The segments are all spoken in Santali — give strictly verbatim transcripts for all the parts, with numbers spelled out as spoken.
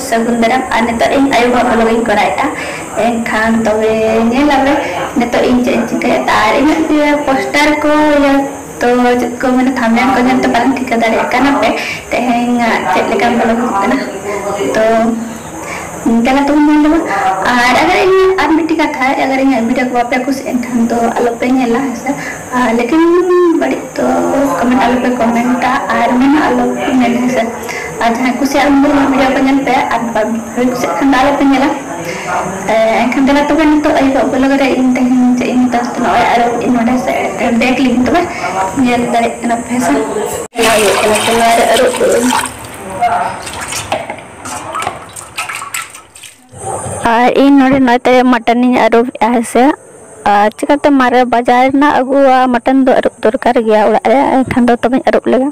ᱥᱟᱹᱜᱩᱱ ᱫᱟᱨᱟᱢ᱾ ᱟᱨ ᱱᱤᱛᱚᱜ ᱤᱧ ᱟᱭᱳ ᱵᱟᱵᱟ vlog ᱤᱧ ᱠᱚᱨᱟᱣᱮᱫᱼᱟ, ᱮᱱᱠᱷᱟᱱ ᱛᱚᱵᱮ ᱧᱮᱞ ᱟᱯᱮ ᱱᱤᱛᱚᱜ ᱤᱧ ᱪᱮᱫ ᱤᱧ ᱪᱤᱠᱟᱹᱭᱮᱫ᱾ ᱟᱨ ᱤᱧᱟᱹᱜ ᱤᱭᱟᱹ poster ᱠᱚ, ᱤᱭᱟᱹ ᱛᱚ ᱪᱮᱫ ᱠᱚ ᱢᱮᱱᱟ, thumbnail ᱠᱚ ᱧᱮᱞ ᱛᱮ ᱯᱟᱞᱮᱱ ᱴᱷᱤᱠᱟᱹ ᱫᱟᱲᱮᱭᱟᱜ ᱠᱟᱱᱟ ᱯᱮ ᱛᱮᱦᱮᱧ ᱪᱮᱫ ᱞᱮᱠᱟ vlog ᱦᱩᱭᱩᱜ ᱠᱟᱱᱟ᱾ ᱛᱚ ᱫᱮᱞᱟ ᱛᱚᱵᱚᱱ ᱧᱮᱞ ᱞᱮᱜᱮ᱾ ᱟᱨ ᱟᱜᱟᱨ ᱤᱧ ᱟᱨ ᱢᱤᱫᱴᱤᱡ ᱠᱟᱛᱷᱟ, ᱟᱜᱟᱨ ᱤᱧᱟᱹᱜ video ᱠᱚ ᱵᱟᱯᱮ ᱠᱩᱥᱤᱭᱟᱜ ᱮᱱᱠᱷᱟᱱ ᱫᱚ ᱟᱞᱚᱯᱮ ᱧᱮᱞᱟ, ᱦᱮᱸ ᱥᱮ᱾ ᱟᱨ ᱞᱮᱠᱤᱱ ᱵᱟᱹᱲᱤᱡ ᱛᱚ comment ᱟᱞᱚᱯᱮ commentᱟ ᱟᱨ ᱢᱮᱱᱟ ᱟᱞᱚᱯᱮ ᱢᱮᱱᱟ, ᱦᱮᱸ ᱥᱮ᱾ ᱟᱨ ᱡᱟᱦᱟᱸᱭ ᱠᱩᱥᱤᱭᱟᱜ video ᱠᱚ ᱧᱮᱞ ᱯᱮ, ᱟᱨ ᱵᱟᱯᱮ ᱠᱩᱥᱤᱭᱟᱜ ᱠᱷᱟᱱ ᱫᱚ ᱟᱞᱚᱯᱮ ᱧᱮᱞᱟ᱾ ᱮ, ᱮᱱᱠᱷᱟᱱ ᱫᱮᱞᱟ ᱛᱚᱵᱮ ᱱᱤᱛᱚᱜ ᱟᱹᱭᱩᱵᱟᱜ vlog ᱨᱮ ᱤᱧ ᱛᱮᱦᱮᱧ ᱪᱮᱫ ᱤᱧ ᱢᱮᱛᱟ ᱯᱮ ᱠᱟᱱᱟ, ᱱᱚᱜᱼᱚᱭ ᱟᱹᱨᱩᱵ ᱤᱧ ᱱᱚᱰᱮ ᱥᱮ bag ᱞᱤᱧ ᱛᱚᱵᱮ ᱧᱮᱞ ᱫᱟᱲᱮᱭᱟᱜ ᱠᱟᱱᱟ ᱯᱮ, ᱦᱮᱸ ᱥᱮ᱾ ᱱᱚᱣᱟ ᱦᱩᱭᱩᱜ ᱠᱟᱱᱟ ᱛᱚ, ᱱᱚᱣᱟ ᱨᱮ ᱟᱹᱨᱩᱵ ᱠᱟᱜ ᱟᱹᱧ᱾ ᱟᱨ ᱤᱧ ᱱᱚᱰᱮ ᱱᱚᱜᱼᱚᱭ ᱛᱮ mutton ᱤᱧ ᱟᱹᱨᱩᱵᱮᱜᱼᱟ, ᱦᱮᱸ ᱥᱮ᱾ ᱟᱨ ᱪᱤᱠᱟᱹᱛᱮ ᱢᱟᱨᱮ ᱵᱟᱡᱟᱨ ᱨᱮᱱᱟᱜ ᱟᱹᱜᱩᱣᱟᱜ mutton ᱫᱚ ᱟᱹᱨᱩᱵ ᱫᱚᱨᱠᱟᱨ ᱜᱮᱭᱟ ᱚᱲᱟᱜ ᱨᱮ, ᱮᱱᱠᱷᱟᱱ ᱫᱚ ᱛᱚᱵᱮᱧ ᱟᱹᱨᱩᱵ ᱞᱮᱜᱮ᱾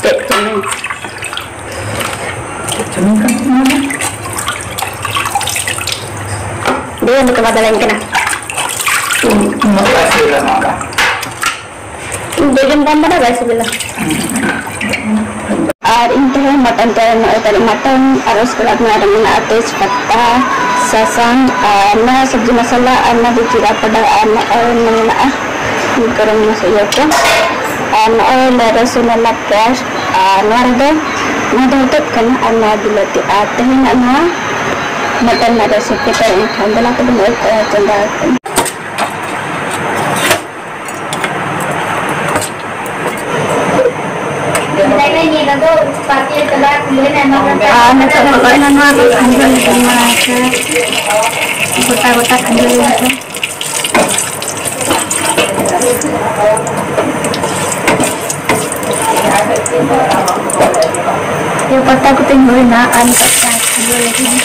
ᱪᱮᱫ ᱪᱚᱝ? ᱫᱮ, ᱱᱤᱛᱚᱜ ᱵᱟᱭ ᱫᱟᱲᱮᱭᱟᱹᱧ ᱠᱟᱱᱟ᱾ ᱩᱱᱟᱹᱜ ᱵᱟᱭ ᱥᱤᱵᱤᱞᱟ ᱱᱚᱣᱟ ᱫᱚ᱾ ᱵᱮᱜᱮᱢ ᱵᱟᱢ ᱵᱟᱰᱟᱭᱟ, ᱵᱟᱭ ᱥᱤᱵᱤᱞᱟ᱾ ᱟᱨ ᱤᱧ ᱛᱮᱦᱮᱧ mutton ᱛᱮ ᱱᱚᱜᱼᱚᱭ ᱛᱟᱞᱮ mutton ᱟᱨ ᱩᱥᱠᱮ ᱵᱟᱫ ᱱᱚᱣᱟ ᱨᱮ ᱢᱮᱱᱟᱜᱼᱟ ᱛᱮᱡᱽ ᱯᱟᱛᱟ, ᱥᱟᱥᱟᱝ ᱟᱨ ᱱᱚᱣᱟ ᱥᱚᱵᱽᱡᱤ ᱢᱟᱥᱟᱞᱟ ᱟᱨ ᱱᱚᱣᱟ ᱫᱚ ᱡᱤᱨᱟ powder ᱟᱨ ᱱᱚᱜᱼᱚᱭ ᱢᱮᱱᱟᱜᱼᱟ ᱜᱚᱨᱚᱢ ᱢᱚᱥᱞᱟ ᱠᱚ᱾ ᱟᱨ ᱱᱚᱜᱼᱚᱭ ᱞᱮ ᱨᱟᱹᱥᱩᱱ ᱟᱨ ᱯᱮᱸᱭᱟᱡᱽ ᱟᱨ ᱱᱚᱣᱟ ᱨᱮᱫᱚ ᱱᱚᱣᱟ ᱫᱚ ᱦᱚᱛᱚᱫ ᱠᱟᱱᱟ ᱟᱨ ᱱᱚᱣᱟ ᱵᱤᱞᱟᱹᱛᱤ ᱟᱨ ᱛᱮᱦᱮᱧᱟᱜ ᱱᱚᱣᱟ mutton ᱨᱮᱱᱟᱜ recipe ᱛᱮ ᱮᱱᱠᱷᱟᱱ ᱫᱮᱞᱟ ᱛᱚᱵᱮ ᱱᱚᱜᱼᱚᱭ ᱪᱚᱸᱫᱟ ᱠᱟᱜ ᱟᱹᱧ᱾ ᱟᱨ ᱱᱤᱛᱚᱜ ᱫᱚ ᱱᱚᱜᱼᱚᱭ ᱱᱚᱣᱟ ᱠᱚ ᱠᱷᱟᱸᱡᱚ ᱞᱟᱹᱜᱤᱫ ᱢᱟᱲᱟᱝ ᱛᱮ ᱜᱚᱴᱟ ᱜᱚᱴᱟ ᱠᱷᱟᱸᱡᱚ ᱞᱟᱹᱜᱤᱫ ᱛᱮ᱾ ᱯᱟᱛᱟ ᱠᱚᱛᱮᱧ ᱦᱩᱭᱱᱟ ᱟᱨ ᱱᱤᱛᱚᱜ ᱪᱟ ᱠᱷᱟᱸᱡᱚ ᱞᱟᱹᱜᱤᱫ᱾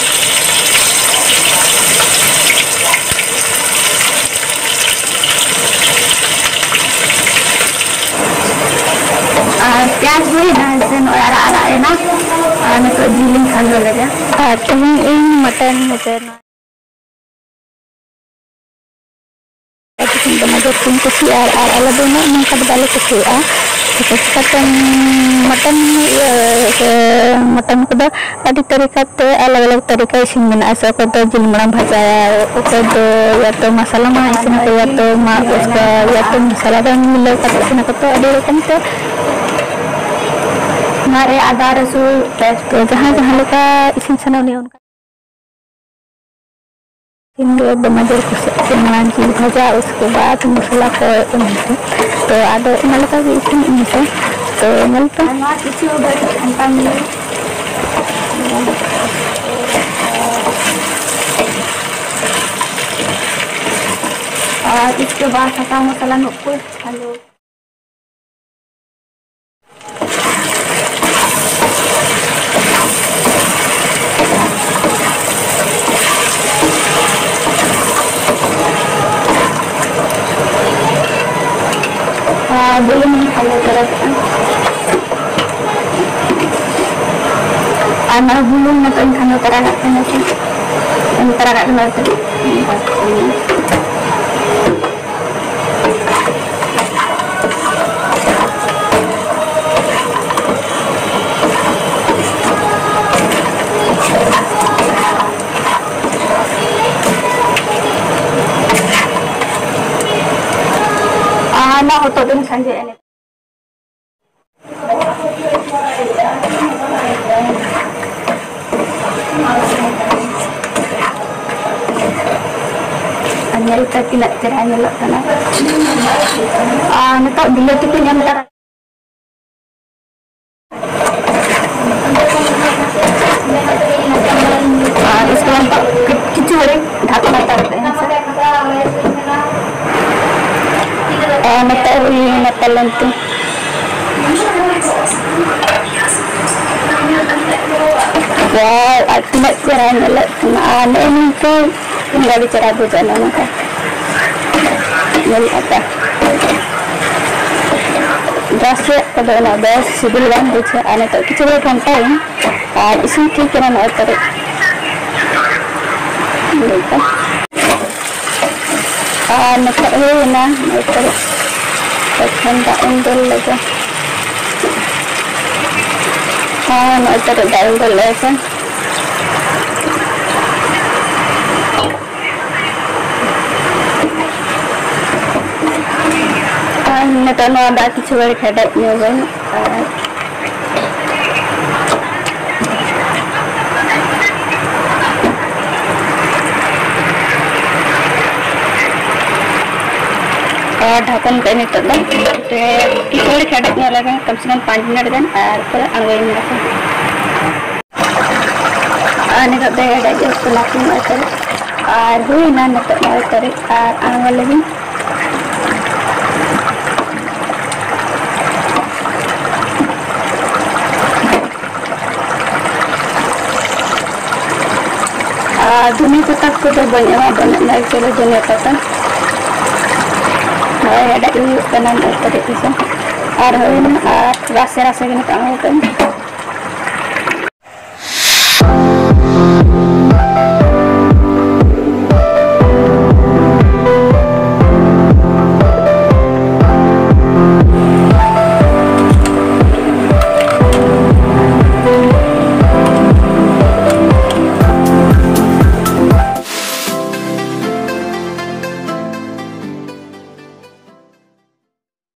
ᱟᱨ ᱯᱮᱸᱭᱟᱡᱽ ᱦᱩᱭᱱᱟ, ᱥᱮ ᱱᱚᱜᱼᱚᱭ ᱟᱨᱟᱜ ᱟᱨᱟᱜ ᱮᱱᱟ᱾ ᱟᱨ ᱱᱤᱛᱚᱜ ᱡᱤᱞᱤᱧ ᱠᱷᱟᱸᱡᱚ ᱞᱮᱜᱮ᱾ ᱟᱨ ᱛᱮᱦᱮᱧ ᱤᱧ mutton ᱢᱚᱪᱟᱭᱱᱟ᱾ ᱟᱹᱰᱤ ᱫᱚᱢᱮ ᱡᱳᱨ ᱠᱤᱱ ᱠᱩᱥᱤᱭᱟᱜᱼᱟ, ᱟᱨ ᱟᱞᱮ ᱫᱚ ᱩᱱᱟᱹᱜ ᱱᱚᱝᱠᱟ ᱫᱚ ᱵᱟᱞᱮ ᱠᱩᱥᱤᱭᱟᱜᱼᱟ᱾ ᱪᱤᱠᱟᱹ ᱪᱤᱠᱟᱹᱛᱮᱢ ᱢᱚᱴᱚᱱ, ᱤᱭᱟᱹ, ᱥᱮ ᱢᱚᱴᱚᱱ ᱠᱚᱫᱚ ᱟᱹᱰᱤ ᱛᱟᱹᱨᱤᱠᱟ ᱛᱮ, ᱟᱞᱟᱜᱽ ᱟᱞᱟᱜᱽ ᱛᱟᱹᱨᱤᱠᱟ ᱤᱥᱤᱱ ᱢᱮᱱᱟᱜᱼᱟ᱾ ᱥᱮ ᱚᱠᱚᱭ ᱫᱚ ᱡᱤᱞ ᱢᱟᱲᱟᱝ ᱵᱷᱟᱡᱟᱭᱟ, ᱚᱠᱚᱭ ᱫᱚ ᱭᱟ ᱛᱚ ᱢᱟᱥᱟᱞᱟ ᱢᱟᱲᱟᱝ ᱤᱥᱤᱱᱟᱠᱚ, ᱭᱟ ᱛᱚ ᱢᱟᱜ ᱩᱥᱠᱟ, ᱭᱟ ᱛᱚ ᱢᱟᱥᱟᱞᱟ ᱫᱚ ᱢᱤᱞᱟᱹᱣ ᱠᱟᱛᱮ ᱤᱥᱤᱱᱟᱠᱚ᱾ ᱛᱚ ᱟᱹᱰᱤ ᱨᱚᱠᱚᱢ ᱛᱮ ᱚᱱᱟᱨᱮ ᱟᱫᱟ ᱨᱟᱹᱥᱩᱱ ᱯᱮᱥᱴ ᱛᱚ ᱡᱟᱦᱟᱸᱭ ᱡᱟᱦᱟᱸ ᱞᱮᱠᱟ ᱤᱥᱤᱱ ᱥᱟᱱᱟ ᱩᱱᱤ ᱚᱱᱠᱟ᱾ ᱤᱧ ᱫᱚ ᱫᱚᱢᱮ ᱡᱳᱨ ᱠᱩᱥᱤᱭᱟᱜ ᱠᱟᱱᱟ ᱡᱤᱞ ᱵᱷᱟᱡᱟ, ᱩᱥᱠᱮ ᱵᱟᱫ ᱢᱚᱥᱞᱟ ᱠᱚ ᱮᱢ ᱠᱟᱛᱮ᱾ ᱛᱚ ᱟᱫᱚ ᱚᱱᱟ ᱞᱮᱠᱟ ᱜᱮ ᱤᱥᱤᱱ ᱤᱧ ᱥᱮ᱾ ᱛᱚ ᱧᱮᱞ ᱯᱮ᱾ ᱟᱨ ᱱᱚᱣᱟ ᱠᱤᱪᱷᱩ ᱜᱷᱟᱹᱲᱤᱡ ᱜᱷᱟᱱᱴᱟ ᱢᱤᱱᱤᱴ᱾ ᱟᱨ ᱤᱥᱠᱮ ᱵᱟᱫ ᱥᱟᱥᱟᱝ ᱢᱚᱥᱞᱟ ᱱᱩᱠᱩ ᱟᱞᱩ᱾ ᱟᱨ ᱵᱩᱞᱩᱝ ᱤᱧ ᱠᱷᱟᱸᱡᱚ ᱛᱚᱨᱟ ᱠᱟᱜᱼᱟ᱾ ᱟᱨ ᱱᱚᱣᱟ ᱵᱩᱞᱩᱝ ᱱᱤᱛᱚᱜ ᱤᱧ ᱠᱷᱟᱸᱡᱚ ᱛᱚᱨᱟ ᱠᱟᱜ ᱠᱟᱱᱟ ᱥᱮ᱾ ᱮᱢ ᱛᱚᱨᱟ ᱠᱟᱜ ᱠᱟᱱᱟ ᱥᱮ᱾ ᱟᱨ ᱚᱱᱟ ᱦᱚᱛᱚᱫ ᱫᱚᱧ ᱠᱷᱟᱸᱡᱚᱭᱟ ᱱᱤᱛᱚᱜ᱾ ᱟᱨ ᱧᱮᱞ ᱯᱮ ᱛᱤᱱᱟᱹᱜ ᱪᱮᱦᱨᱟ ᱧᱮᱞᱚᱜ ᱠᱟᱱᱟ᱾ ᱟᱨ ᱱᱤᱛᱚᱜ ᱵᱤᱞᱟᱹᱛᱤ ᱠᱚᱧ ᱮᱢ ᱛᱟᱨᱟ᱾ ᱟᱨ ᱩᱥᱠᱮ ᱵᱟᱫ ᱠᱤᱪᱷᱩ ᱜᱷᱟᱹᱲᱤᱡ ᱰᱷᱟᱠᱱᱟ ᱛᱟᱨ ᱯᱮ ᱦᱮᱸ ᱥᱮ᱾ ᱟᱨ ᱱᱤᱛᱚᱜ ᱦᱩᱭ ᱮᱱᱟ ᱯᱟᱞᱚᱱ ᱛᱤᱧ᱾ ᱣᱟᱣ, ᱟᱨ ᱛᱤᱱᱟᱹᱜ ᱪᱮᱦᱨᱟ ᱧᱮᱞᱚᱜ ᱠᱟᱱᱟ᱾ ᱟᱨ ᱱᱮᱜᱼᱮ ᱱᱤᱝᱠᱟᱹ ᱟᱹᱰᱤ ᱪᱮᱦᱨᱟ ᱵᱩᱡᱷᱟᱹᱜᱼᱟ ᱱᱚᱝᱠᱟ᱾ ᱧᱮᱞ ᱟᱯᱮ᱾ ᱡᱟᱹᱥᱛᱤᱭᱟᱜ ᱠᱚᱫᱚ ᱩᱱᱟᱹᱜ ᱵᱮᱥ ᱥᱤᱵᱤᱞ ᱵᱟᱝ ᱵᱩᱡᱷᱟᱹᱜᱼᱟ᱾ ᱱᱤᱛᱚᱜ ᱠᱤᱪᱷᱩ ᱜᱷᱟᱹᱲᱤᱡ ᱜᱷᱟᱱᱴᱟᱭᱟᱹᱧ ᱟᱨ ᱤᱥᱤᱱ ᱴᱷᱤᱠ ᱠᱟᱱᱟ ᱱᱚᱜᱼᱚᱭ ᱛᱟᱹᱨᱤᱡ᱾ ᱟᱨ ᱱᱤᱛᱚᱜ ᱦᱩᱭᱮᱱᱟ ᱱᱚᱜᱼᱚᱭ ᱛᱟᱹᱨᱤᱡ᱾ ᱮᱠᱷᱚᱱ ᱫᱟᱜ ᱤᱧ ᱫᱩᱞ ᱞᱮᱜᱮ᱾ ᱟᱨ ᱱᱚᱜᱼᱚᱭ ᱛᱚ ᱫᱟᱜ ᱤᱧ ᱫᱩᱞ ᱞᱮᱫᱟ ᱥᱮ᱾ ᱟᱨ ᱱᱤᱛᱚᱜ ᱱᱚᱣᱟ ᱫᱟᱜ ᱠᱤᱪᱷᱩ ᱜᱷᱟᱹᱲᱤᱡ ᱦᱮᱰᱮᱡ ᱧᱚᱜᱟᱹᱧ᱾ ᱟᱨ ᱟᱨ ᱰᱷᱟᱠᱚᱱ ᱠᱟᱜ ᱱᱤᱛᱚᱜ ᱫᱚ᱾ ᱛᱮ ᱠᱤᱪᱷᱩ ᱜᱷᱟᱹᱲᱤᱡ ᱦᱮᱰᱮᱡ ᱧᱚᱜ ᱞᱮᱜᱮ, ᱠᱚᱢ ᱥᱮ ᱠᱚᱢ ᱯᱟᱸᱪ ᱢᱤᱱᱤᱴ ᱜᱟᱱ, ᱟᱨ ᱯᱚᱨᱮ ᱟᱬᱜᱚᱭᱟᱹᱧ ᱱᱚᱰᱮ ᱠᱷᱚᱱ᱾ ᱟᱨ ᱱᱤᱛᱚᱜ ᱫᱚ ᱦᱮᱰᱮᱡ ᱡᱚᱦᱚᱜ ᱠᱚ ᱞᱟᱹᱠᱛᱤ ᱱᱚᱜᱼᱚᱭ ᱛᱟᱹᱨᱤᱡ᱾ ᱟᱨ ᱦᱩᱭᱱᱟ ᱱᱤᱛᱚᱜ ᱱᱚᱜᱼᱚᱭ ᱛᱟᱹᱨᱤᱡ, ᱟᱨ ᱟᱬᱜᱚ ᱞᱟᱹᱜᱤᱫ᱾ ᱟᱨ ᱫᱷᱩᱱᱤᱭᱟᱹ ᱯᱟᱛᱟ ᱠᱚᱫᱚ ᱵᱟᱹᱧ ᱮᱢᱟ, ᱵᱟᱹᱱᱩᱜ ᱱᱟ ᱮᱠᱪᱩᱭᱮᱞᱤ ᱫᱷᱩᱱᱤᱭᱟᱹ ᱯᱟᱛᱟ᱾ ᱱᱚᱜᱼᱚᱭ ᱦᱮᱰᱮᱡ ᱦᱩᱭᱩᱜ ᱠᱟᱱᱟ ᱱᱚᱜᱼᱚᱭ ᱛᱟᱹᱨᱤᱡ ᱛᱮᱫᱚ᱾ ᱟᱨ ᱦᱩᱭᱱᱟ, ᱟᱨ ᱨᱟᱥᱮ ᱨᱟᱥᱮ ᱜᱮ ᱱᱤᱛᱚᱜ ᱟᱬᱜᱚ ᱠᱟᱜ ᱟᱹᱧ᱾